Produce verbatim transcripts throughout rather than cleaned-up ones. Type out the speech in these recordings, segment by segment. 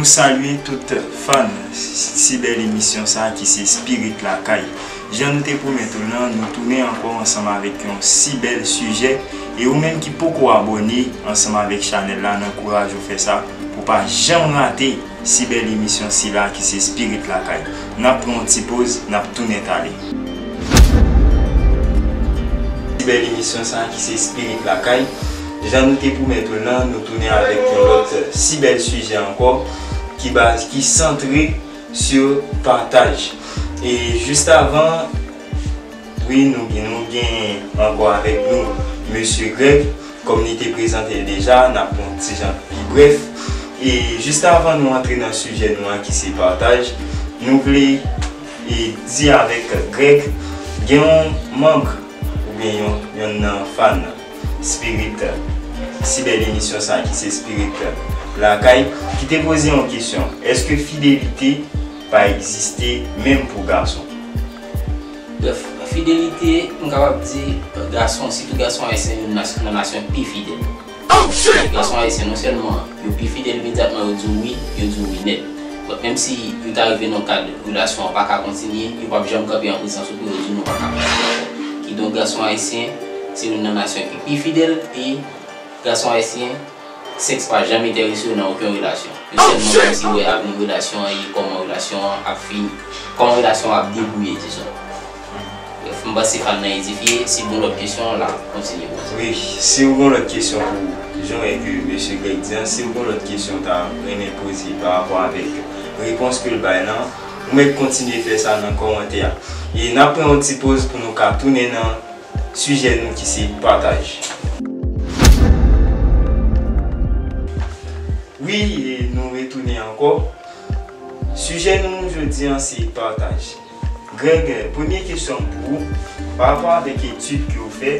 Salye tout fan si bèl emisyon sa ki se Spirit Lakay. Jan nou te pwomèt ou lan, nou tounen ankò ansanm avèk yon si bèl sijè. E ou menm ki poko abòne ansanm avèk chanèl la, n ankouraje w fè sa pou pa janm rate si bèl emisyon sila ki se Spirit Lakay. N ap pran yon ti poz, n ap tounen talè. Si bèl emisyon sa ki se Spirit Lakay. Jan nou te pwomèt ou lan, nou tounen avèk yon lòt si bèl sijè ankò ki baz, ki santre sou pataj. E jis avan, wi, nou gen, nou gen ankò avèk nou Mesye Greg. Kòm li te prezante l deja, n ap pran yon ti jan pi brèf. E jis avan nou antre nan sijè nou an ki se pataj, nou vle, e, di avèk Greg, gen yon manm oubyen yon, yonn nan fan Spirit, si bèl emisyon sa ki se Spirit Lakay, ki te poze yon kesyon: èske fidelite pa egziste menm pou gason? Brèf, fidelite, m kapab di, gason, sitou gason ayisyen, youn nas-, nan nasyon pi fidèl. Gason ayisyen, non sèlman yo pi fidèl, imedyatman yo di w wi, yo di w wi nèt. Donk, menm si yo ta rive nan kad relasyon an pa ka kontinye, yo p ap janm kanpe an prezans ou pou yo di w nou pa ka pase ankò. Kidonk, gason ayisyen se youn nan nasyon ki pi fidèl, e gason ayisyen, sèks pa janm enterese yo nan okenn relasyon. Yo sèlman kòmsi wè avni relasyon an e kòman relasyon an ap fini, kòman relasyon an ap debouye, dizon. Brèf, m panse fan nan edifye, si w gen lòt kesyon, la, kontinye poze. Wi, si w gen lòt kesyon pou, jan e ke Mesye Greg di an, si w gen lòt kesyon w ta renmen poze pa rapò avèk repons ke l bay lan, ou mèt kontinye fè sa nan kòmantè a. E n ap pran yon ti poz pou nou ka tounen nan sijè nou ki se pataj. Wi, e nou retounen ankò. Sijè nou jodi an se pataj. Greg, premye kesyon m pou ou, pa rapò avèk etid ke w fè,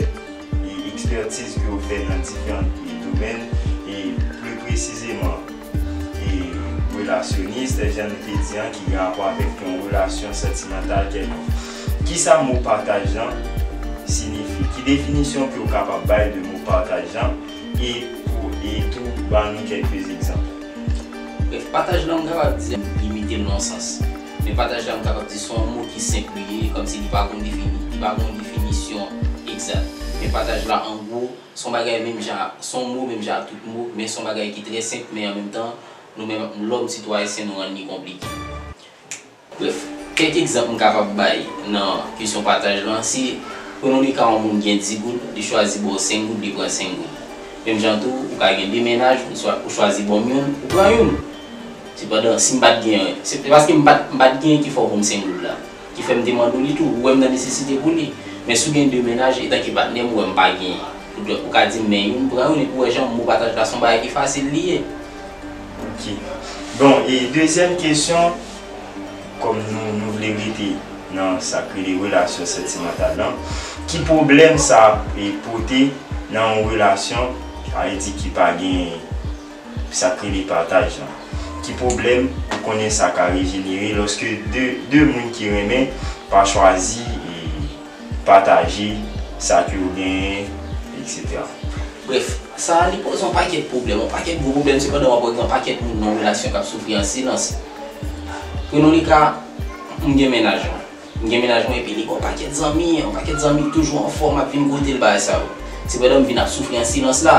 e ekspètiz ke w fè nan diferan domèn, e pli presizeman, e relasyonis, jan nou te di an, ki gen rapò avèk yon relasyon santimantal kèlkonk. Kisa mo pataj lan siyifi? Ki definisyon ke w kapab bay de mo pataj lan? E pou, e tou, ba nou kèlke egzanp. Brèf, pataj lan, m kapab di, limite l nan sans. Men pataj la, m kapab di, se yon mo ki senp li ye, kòmsi li pa gon defini-, li pa gon definisyon egzak. Men pataj la, an gwo, se yon bagay menm jan, se yon mo menm jan ak tout mo, men se yon bagay ki trè senp, men an menm tan, nou menm lòm, sitou ayisyen, nou rann li konplike. Brèf, kèk egzanp m kapab bay nan kesyon pataj lan, si, pran yon ka, yon moun gen dis goud, li chwazi ba w senk goud, li pran senk goud. Menm jan tou, ou ka gen de mennaj, ou chwa-, ou chwazi ba m youn, ou pran youn. Sepandan, si m pa t gen, se, se paske m pa t, m pa t gen ki fè w ba m senk goud la, ki fè m te mande w li tou, ou wè m nan nesesite pou li. Men si w gen de mennaj, etanke patnè m, ou wè m pa gen, ou dwe, ou ka di m men youn, pran youn, epi w wè jan mo pataj la se yon bagay ki fasil li ye. Ok. Bon, e dezyèm kesyon, kòm nou, nou vle rete nan sa k rele relasyon santimantal lan, ki pwoblèm sa ap, e, pote nan yon relasyon, sa vle di ki pa gen sa k rele pataj lan? Ki pwoblèm ou konnen sa ka rejenere lòske de, de moun ki renmen pa chwazi, e, pataje sa ke yo genyen, etsetera? Brèf, sa a li poze yon pakèt pwoblèm, yon pakèt gwo pwoblèm, sepandan w ap wè gen yon pakèt moun nan yon relasyon k ap soufri an silans. Prenons le cas, m gen mennaj mwen. M gen mennaj mwen epi li gen yon pakèt zanmi, yon pakèt zanmi ki toujou anfòm ap vin kote l, bagay sa yo. Sepandan m vin ap soufri an silans la.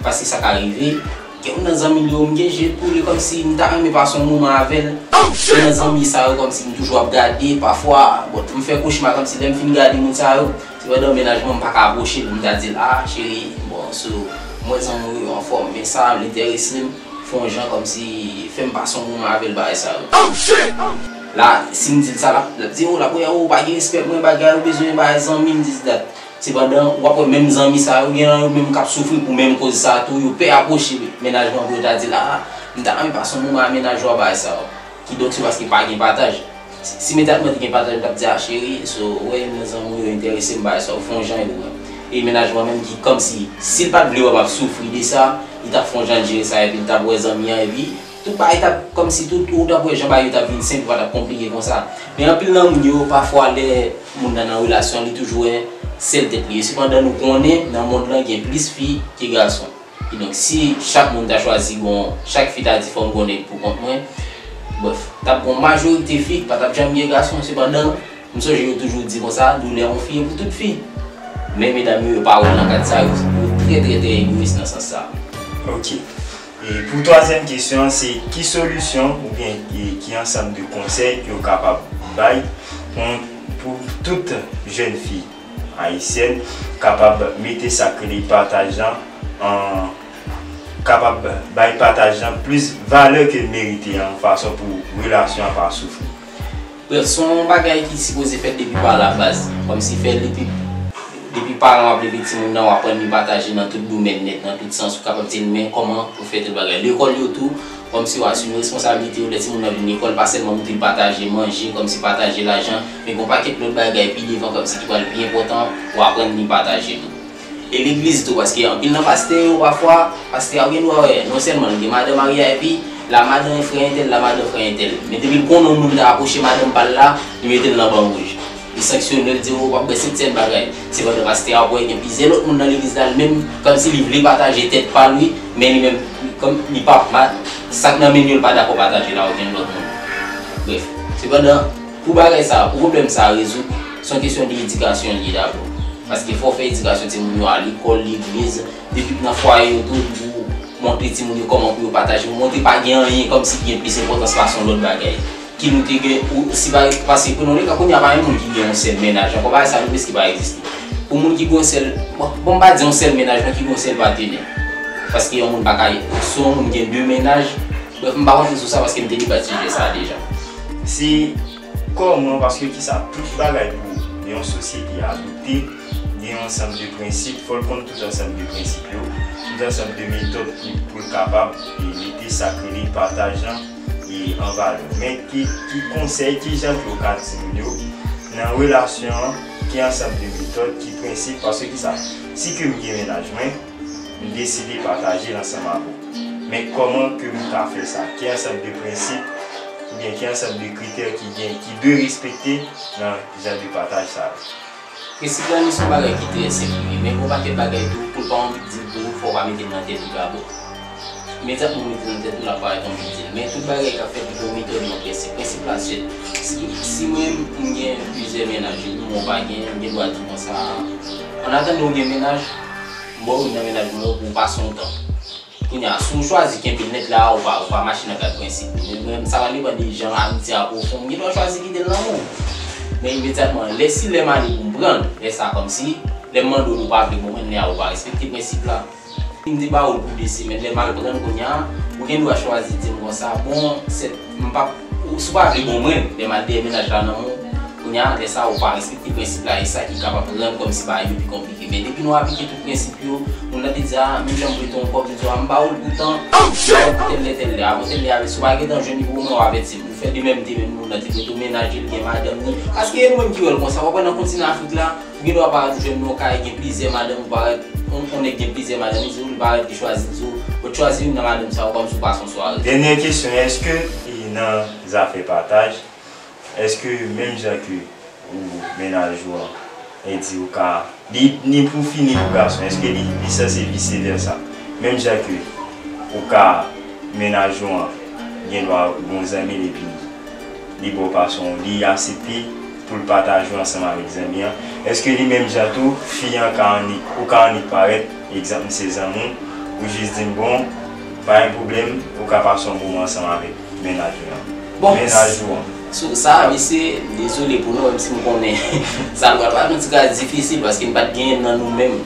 Paske sa ka rive, gen youn nan zanmi l yo, m gen je pou li kòmsi m ta renmen pase yon moman avè l. Gen nan zanmi sa yo kòmsi m toujou ap gade, pafwa, bon, m fè kochma kòmsi lè m fin gade moun sa yo, sepandan mennaj mwen m pa ka apwoche l pou m ta di l, ah, cheri, bon, so, m wè zanmi w yo anfòm, men sa, l enterese m, fè yon jan kòmsi, fè m pase yon moman avè l, bagay sa yo. La, si m di l sa, l ap, l ap di, oh, l ap wè, oh, ou pa gen respè pou mwen, bagay, ou bezwen bagay zanmi m, dis dat. Sepandan, w ap wè menm zanmi sa yo, gen nan yo menm k ap soufri pou menm koz sa tou, yo pè apwoche mennaj mwen pou yo ta di l, ah, m ta renmen pase yon moman ak mennaj ou a, bagay sa yo. Kidonk, se paske pa gen pataj. Si, si imedyatman te gen pataj, m t ap di, ah, cheri, so, ou wè, youn nan zanmi w yo enterese m, bagay sa yo, fè yon jan epi w wè. E mennaj mwen menm ki, kòmsi, si l pa t vle wè m ap soufri de sa, li t ap fè yon jan jere sa, epi l t ap wè zanmi an, epi tout bagay t ap, kòmsi tout, ou t ap wè jan bagay yo t ap vin senp, yo pa t ap konplike konsa. Men anpil nan moun yo, pafwa, lè moun nan nan relasyon, li toujou wè sèl tèt li ye. Sepandan, nou konnen, nan mond lan, gen plis fi ke gason. Donk, si chak moun ta chwazi gon, chak fi ta di fò m gon nèg pou kont mwen, brèf, t ap gon majorite fi k pa t ap janm gen gason. Sepandan, m sonje yo toujou di konsa, doulè yon fi e pou tout fi. Men medam yo, yo pa wè l nan kad sa, yo, yo trè, trè, trè egoyis nan sans sa. Ok. E pou twazyèm kesyon an, se ki solisyon oubyen e ki ansanm de konsèy ke w kapab bay pou, pou tout jèn fi ayisyèn kapab mete sa k rele pataj lan an, kapab bay pataj lan plis valè ke l merite an, yon fason pou relasyon an pa soufri? Brèf, se yon bagay ki sipoze fèt depi pa labaz. Kòmsi fè depi, depi paran w ap leve timoun nan, w aprann li pataje nan tout domèn nèt, nan tout sans, ou kapab di l men kòman pou fè tèl bagay. Lekòl yo tou, kòmsi w asime responsablite w lè timoun nan vin lekòl, pa sèlman montre l pataje manje, kòmsi pataje lajan, men gon pakèt lòt bagay pi devan kòmsi ki pral pi enpòtan, w aprann li pataje tou. E legliz tou, paske anpil nan pastè yo pafwa, pastè a ou gen dwa wè, non sèlman l gen madan marye a, epi la madan frè entèl, la madan frè entèl. Men depi l konnen yon moun ta apwoche madanm pa l la, li mete l nan ban wouj. Li sanksyone l, di w w ap bwè sentsèn bagay. Sepandan pastè a ou wè gen plizyè lòt moun nan legliz la, li menm, kòmsi li vle pataje tèt pa l wi, men li menm, kòm li pa, sa k nan men l yo, li pa dakò pataje l a okenn lòt moun. Brèf, sepandan, pou bagay sa, pou pwoblèm sa rezoud, se yon kesyon de edikasyon li ye dabò. Paske fò w fè edikasyon timoun yo a lekòl, legliz, depi nan fwaye yo tou, pou montre timoun yo kòman pou yo pataje, pou montre pa gen anyen kòmsi ki gen plis enpòtans pase yon lòt bagay. Ki nou te gen, ou, si pa, paske pran yon ka, kounye a pa gen moun ki gen yon sèl mennaj ankò, bagay sa nou prèske pa egziste. Pou moun ki gen yon sèl, bon, bon, m pa di yon sèl mennaj, men ki gen yon sèl patenè. Paske yon moun pa ka, si yon moun gen de mennaj, brèf, m pa rantre sou sa paske m te debat sijè sa a deja. Se kòman, paske kisa tout bagay pou yon sosyete adopte, gen yon ansanm de prensip, fò l konn tout ansanm de prensip yo, tout ansanm de metòd pou, pou l kapab e mete sa k rele pataj lan e an valè. Men ki, ki konsèy, ki jan ke w ka di moun yo nan relasyon an, ki ansanm de metòd, ki prensip, paske kisa, si ke m gen mennaj mwen, m deside pataje l ansanm avè w. Men kòman ke m ka fè sa? Ki ansanm de prensip oubyen ki ansanm de kritè ki gen, ki dwe respekte nan jan de pataj sa yo? Prensip la, li se yon bagay ki trè senp wi, men gon pakèt bagay tou, pou l pa yon big deal pou ou, fò w pa mete l nan tèt ou dabò. Imedyatman w mete l nan tèt ou, l ap parèt yon big deal. Men tout bagay k ap fèt, li gen yon metòd, yon prensip. Prensip la se, si, si mwen, m gen plizyè mennaj, epi mwen w pa gen, m gen dwa di w konsa, an atandan w gen mennaj, m ba w youn nan mennaj mwen yo pou w pase yon tan. Kounye a, si w chwazi kenbe l nèt la, ou pa, ou pa mache nan kad prensip li. Men mwen, sa va depann de jan amitye a pwofon, m gen dwa chwazi kite l nan men w. Men imedyatman, lè si lè m ale pou m pran l, lè sa kòmsi, lè m mande w, ou pa vle bon mwen, lè a ou pa respekte prensip la. M te ba w l pou de semèn, lè m al pran l kounye a, ou gen dwa chwazi di m konsa, bon, sèt, m p ap, ou, si w pa vle bon mwen, lè m al dèyè mennaj la nan men w, kounye a, lè sa ou pa respekte prensip la, e sa ki kapab rann kòmsi bagay yo pi konplike. Men depi nou aplike tout prensip yo, moun nan te di, a, menm jan m prete w yon kòb, li di w, a, m ba w l pou tan, m ba w l pou tèl lè, tèl lè, avan tèl lè a, si w pa gentan jwenn li pou mwen, w avèti m. Ou fè de menm de menm, moun nan te prete w mennaj li, li gen madanm li. Paske gen moun ki wè l konsa, w ap wè nan kontinan Afrik la, ou gen dwa parèt ou jwenn nan yon kay, gen plizyè madanm, ou parèt, yon, yon nèg gen plizyè madanm, li di w, li parèt, li chwazi, li di w, ou chwazi youn nan madanm sa yo kòmsi w pase yon sware. Dènyè kesyon, èske e nan zafè pataj, èske menm jan ke ou mennaj ou an, e di ou ka, li ni pou fi ni pou gason, èske li, li sanse vise vèsa? Menm jan ke ou ka, mennaj ou an gen dwa gon zanmi l epi li ba w pase yon, li aksepte pou l pataje w ansanm avèk zanmi an, èske li menm jan tou, fi an ka annik, ou ka annik parèt, egzanp, m se zanmi w, ou jis di m, bon, pa gen pwoblèm, ou ka pase yon moman ansanm avèk mennaj ou an. Bon, mennaj ou an. Sou sa, mesye, dezole pou nou, menm si m konnen sa nou pral pale, nou ti ka difisil paske n pa t genyen nan nou menm.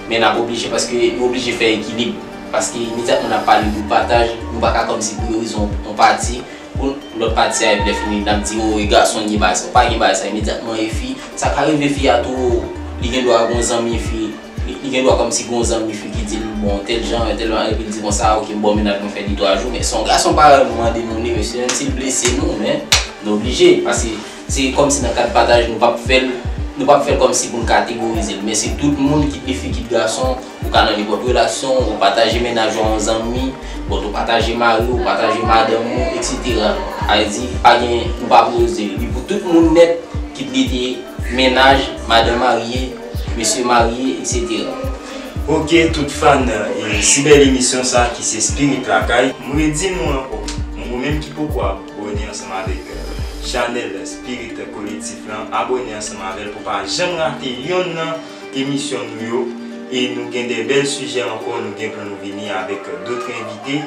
Men n ap oblije, paske nou oblije fè ekilib. Paske imedyatman n ap pale de pataj, nou pa ka kòmsi priyorize yon, yon pati pou lòt pati a, epi lè fini, n ap di, o, e gason ki gen bagay sa, ou pa gen bagay sa. Imedyatman, e fi, sa ka rive fi a tou, li gen dwa gon zanmi fi, li, li gen dwa kòmsi gon zanmi fi ki di l, bon, tèl jan, tèl jan, epi l di konsa, oke, m ba w mennaj mwen fè de twa jou, men se yon gason parèy nou mande nou li, mesye, menm si l blese nou, men nou oblije, paske se kòmsi nan kad pataj nou p ap fè l, nou p ap fè l kòmsi pou n kategorize l, men se tout moun, kit li fi, kit gason, ou ka nan nenpòt relasyon, ou pataje mennaj ou a yon zanmi, bon, ou pataje mari w, ou pataje madanm ou, etsetera. Sa vle di, pa gen, nou pa poze l. Li pou tout moun nèt, kit li te mennaj, madanm marye, mesye marye, etsetera. Ok, tout fan e si bèl emisyon sa ki se Spirit Lakay, m redi nou ankò, moun ou menm ki poko abòne ansanm avèk chanèl Spirit Kolektif lan, abòne ansanm avè l pou pa janm rate yonn nan emisyon nou yo. E nou gen de bèl sijè ankò, nou gen pou nou vini avèk dòt envite.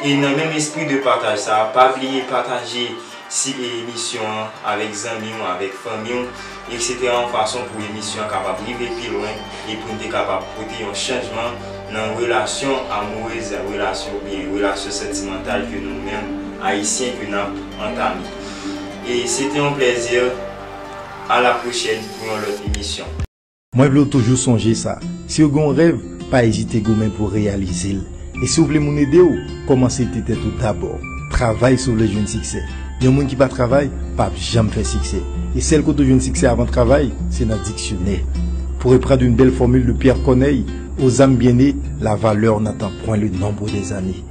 E nan menm espri de pataj sa, pa bliye pataje si emisyon an avèk zanmi w, avèk fanmi w, etsetera, yon fason pou emisyon an kapab rive pi lwen e pou n te kapab pote yon chanjman nan relasyon amourez, relasyon oubyen relasyon santimantal ke nou menm Ayisyen ke n ap antame. E se te yon plèzi. A la pwochèn pou yon lòt emisyon. Mwen vle w toujou sonje sa, si w gen yon rèv, pa ezite goumen pou w reyalize l. E si w vle moun ede w, kòmanse ede tèt ou dabò. Travay si w vle jwenn siksè. Yon moun ki pa travay p ap janm fè siksè. E sèl kote w jwenn siksè avan travay, se nan diksyonè. Pour reprendre une belle formule de Pierre Corneille, aux âmes bien nées, la valeur n'attend point le nombre des années.